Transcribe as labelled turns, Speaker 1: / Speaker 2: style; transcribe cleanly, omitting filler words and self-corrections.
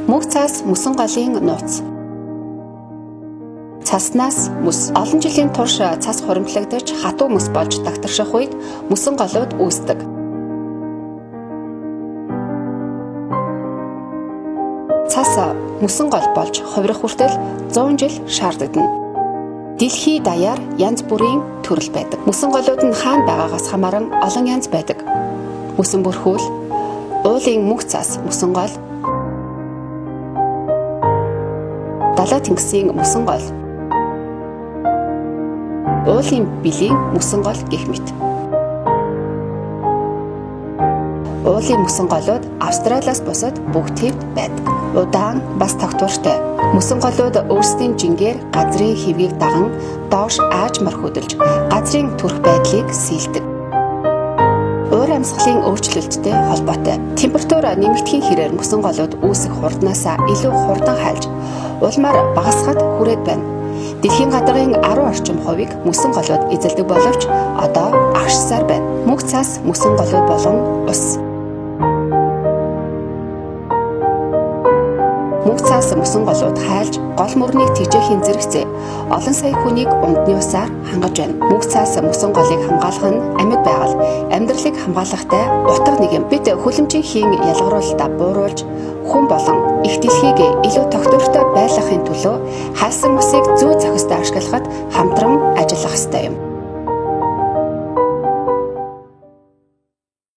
Speaker 1: Мөнх цаас мөсөн голын нууц. Цаснаас мөс. Олон жилийн турш цас хуримтлагдаж хатуу мөс болж дагтарших үед мөсөн голууд үүсдэг. Цас мөсөн гол болж хувирах хүртэл 100 жил шаардагдана. Дэлхий даяар янз бүрийн төрөл байдаг. Мөсөн голууд нь хаана байгаагаас хамааран олон янз байдаг. Мөсөн бүрхүүл, уулын мөнх цас мөсөн гол, Далай тэнгисийн мөсөн гол, уулын билийн мөсөн гол гэх мэт. Уулын мөсөн голууд Австралиас бусад бүх твд байдаг. Удаан бас тогтвортой. Мөсөн голууд өөрсдийн жингээр газрын хэвгийг даган доош аажмаар хөдөлж, газрын төрх байдлыг сийлдэг. Уур амьсгалын өөрчлөлттэй холбоотой. Температур нэмэгдэхийн хэрээр мөсөн голууд үүсэх хурднаасаа илүү хурдан хайлж, улмаар багасхад хүрээд байна. Дэлхийн гадаргын 10 орчим хувийг мөсөн голууд эзэлдэг боловч одоо агшсаар байна. Мөнх цас, мөсөн голууд болон ус. Мөнх цаас мөсөн голууд хайлж, гол мөрнийг тэжээхийн зэрэгцээ олон сая хүнийг ундны усаар хангаж байна. Мөнх цаас мөсөн голыг хамгаалах нь амьд байгаль, амьдралыг хамгаалахтай утга нэг юм. Бид хүлэмжийн хийн ялгаруулалтаа бууруулж, хүн болон их дэлхийг илүү тогтвортой байлгахын төлөө хайлсан мөсийг зүй зохистой ашиглахад хамтран ажиллах ёстой юм.